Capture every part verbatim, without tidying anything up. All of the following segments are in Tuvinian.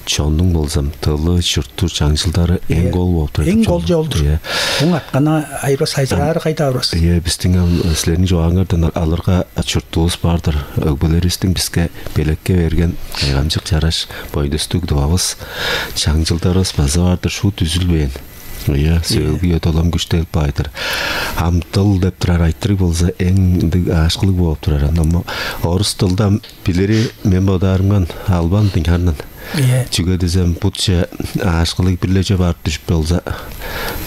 чоннуң болза ам дылы, чурту, чаңчылдары эң кол болуп турар. Эң кол чоннуң. Чол-дур. Ийе. Оң артканы айырбас, сайзыраары кайда барбас. Ийе, бистиң ам силерниң чугааңардан алырга чуртувус бар-дыр. Өгбелеривистиң биске белекке берген кайгамчык чараш бойдустуг Тывавыс, чаңчылдарывыс база бар-дыр, шуут үзүлбээн. Ийе, сөөлгү үеде ол ам күштелип каар-дыр. Ам дыл деп турар айтырыг болза эң ындыг аашкылыг болуп турар. Ам орус дылда билири мен бодаарымга албан дыңнарнын. Ийе. Чүге дизе ам бутче аашкылыг бир-ле чүве барып дүжүп болза,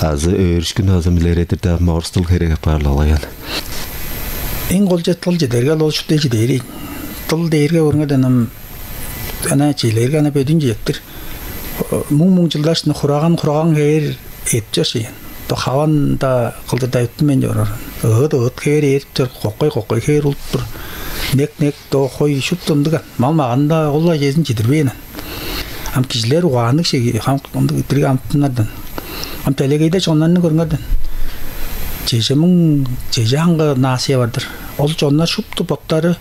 азы өөрүшкүн азы илередирде ам орус дыл херек апаар-ла болгай аан. Эң кол чет дыл чедерге ол шупту чедер ийин. Дыл дээрге көрүңерден ам ана чижээлээрге ана бөдүүн чижек-тир. Муң-муң чылдар иштинде хураган, хураган хевээр эрип чор ийин. Бо хаван-даа кылдыр-даа өттүнмейн чоруур. Ыыт-ыыт хевээр эрип чор, кокай-кокай хевээр улуп тур. Инек-инек, доо хой, шупту ындыг аан. Мал-маганын-даа ол-ла чезин чидирбээн аан. Ам кижилер угаанныг шеги, ам ындыг дириг амытаннардан. Ам делегейде чоннарны көрүңерден. Чеже муң, чеже аңгы нация бар-дыр. Ол чоннар шупту боттары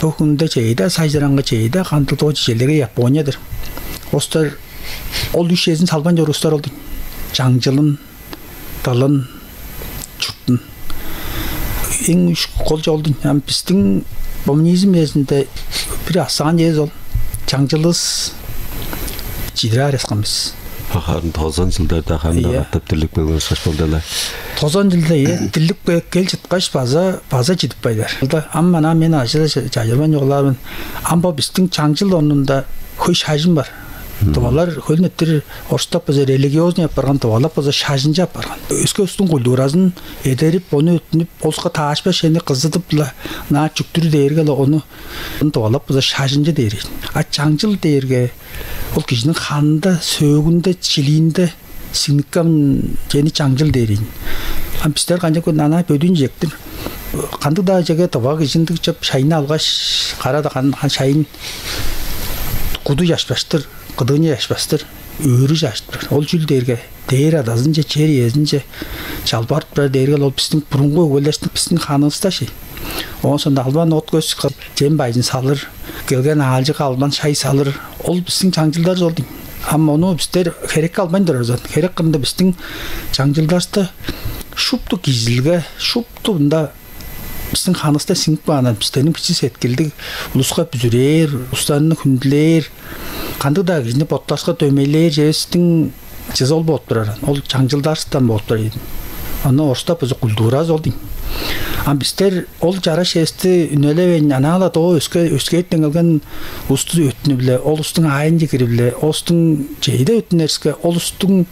бо хүнде чеже-даа сайзыраңгай, чеже-даа кандыг-даа чижээлээрге Япония-дыр. Улустар ол үш чезин салбайн чоруур улустар ол-дур ийин. Чаңчылын, дылын, чуртун. Эң үш кол чол-дур ийин. Ам бистиң коммунизм үезинде бир аксаан чүвевис ол чаңчылывыс чидире аарыышкан бис. Харын тозан чылдарда харын-даа, ийе, катап дирлип келген ышкаш болду-ла. Тозан чылда, ийе, дирлип кел, кел чыткаш база, база чидип каалар. Ам ана мен ажыра ча-, чажырбайн чугаалаар мен. Ам бо бистиң чаңчыл орнунда хөй шажын бар. Мгм. Тывалар хөлүн эрттир орустап база религиозный апарган, тывалап база шажынчы апарган. Өске улустуң культуразын эдерип, ону өттүнүп, улуска таашпас чүвени кызыдып-ла, ынаар чүктүр дээрге-ле ону тывалап база шажынчы дээр ийин. А чаңчыл дээрге ол кижиниң ханында, сөөгүнде, чилиинде сиңниккен чүвени чаңчыл дээр ийин. Ам бистер канчап көрдүң, ана бөдүүн чижек-тир. Кандыг-даа чүвеге тыва кижи ындыг чоп шайны алгаш, кара-даа кан, кан шайын куду чашпас-тыр, кыдыынче чашпас-тыр, өрү чашып турар. Ол чүл дээрге дээр адазынче, чер иезинче чалбарып турар дээрге-ле ол бистиң бурунгу өгбелеривистиң, бистиң ханывыста шей. Оон соонда албан от-көс, чем-байжын салыр, келген аалчыга албан шай салыр. Ол бистиң чаңчылдарывыс ол-дур ийин. Ам ону бистер херекке албайн турар бис аан. Херек кырында бистиң чаңчылдарывысты шупту кижизидилге, шупту мында бистиң ханывыста сиңип каан аан, бистерниң бичии сеткилдиг, улуска бүзүрээр, улустарны хүндүлээр, кандыг-даа кижини боттарывыска дөмейлээр чүвевистиң чызы ол болуп турар аан. Ол чаңчылдарывыстан болуп турар ийин. Ону орустап база культуразы ол-дур ийин. Ам бистер ол чараш чүвевисти үнелевейн, анаа-ла доо өске, өске эртен келген улусту өттүнүп-ле, ол улустуң аайынче кирип-ле, ол улустуң чеже-даа өттүнерге, ол улустуң,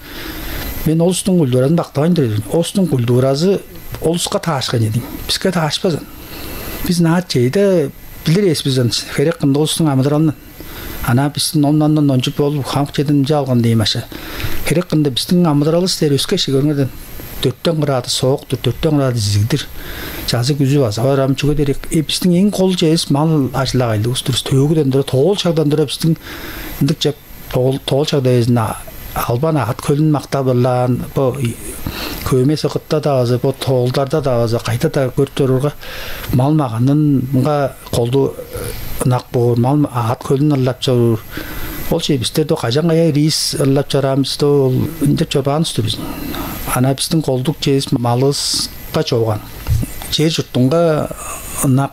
мен ол улустуң культуразын мактавайн турар ийин. Ол улустуң культуразы ол улуска таарышкан чүве-дир ийин. Биске таарышпас аан. Бис ынаар чеже-даа билир эвес бис аан, херек кырында ол улустуң амыдыралын. Ана бистиң оннан ончуп болуп, хамык черден ынча алган дээйн башка. Херек кырында бистиң амыдыралывыс дээрге өске шей, көрүңерден. Дөртен кырады соок-тур, дөртен кырады изиг-дир. Чазы-күзү база бар. Ам чүге дээрге, э, бистиң эң кол чүвевис мал ажыл-агыйлыг улус-тур бис. Төөгүден тура, тоол шагдан тура бистиң ындыг чоп, тоол, тоол шагда безин а-, албан аът-хөлүн мактап ырлаан, бо и-, хөөмей-сыгытта-даа база, бо тоолдарда-даа база, кайда-даа көрүп чоруурга, мал-маганынга колдуу, э, ынак боор, мал, аът-хөлүн ырлап чоруур. Ол шей бистер доо кажан-каяа рис ырлап чораан бис доо, ол ынчап чорбаан улус-тур бис. Ана бистиң колдуг чүвевис малывыска човган. Чер-чуртунга ынак.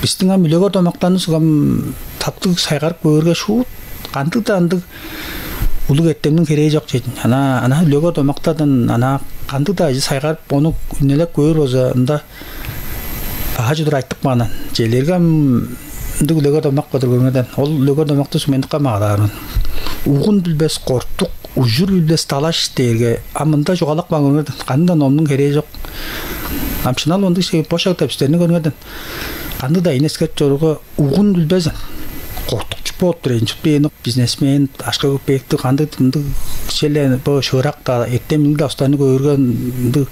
Бистиң ам үлегер домактарывыс ам таптыг сайгарып көөрге, шуут кандыг-даа ындыг улуг эртемниң херээ чок чүве-дир ийин. Ана, ана үлегер домактардан ана кандыг-даа кижи сайгарып, ону үнелеп көөр болза, ында баа чүвелер айтып каан аан. Чижээлээрге ам ындыг үлегер домак бар-дыр, көрүңерден. Ол үлегер домакты сугмендикке магадаар мен. Угун билбес кортук, ужур билбес далаш дээрге, ам мында чугаалап каан, көрүңерден. Кандыг-даа номнуң херээ чок. Ам шынап-ла ындыг шей, бо шагда бистерни көрүңерден. Кандыг-даа ээн эскерип чоруурга, угун билбес аан. Кортук чүве болуп тур ийин, чүве-дир ийин. Бизнесмен, акша-көпеектиг, кандыг-даа ындыг, черле бо шыырак-даа, эртем-билиг-даа улустарны көөрге, ындыг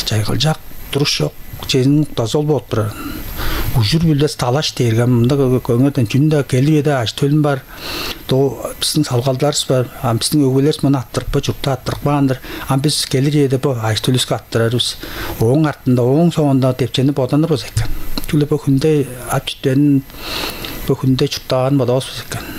чайгылчак туруш чок, чүвезиниң уктазы ол болуп турар. Ужур билбес далаш дээрге, ам мында кө-, көрүңерден, чүнү-даа, келир үеде ажы-төлүм бар, доо бистиң салгалдарывыс бар, ам бистиң өгбелеривис муну арттырып, бо чурту арттырып каан-дыр. Ам бис келир үеде бо ажы-төлүвүстү арттырар бис. Ооң артында, ооң соонда деп чүвени боданыр болза экен. Чүгле бо хүнде ап чүвени, бо хүнде чурттаарын бодавас болза экен.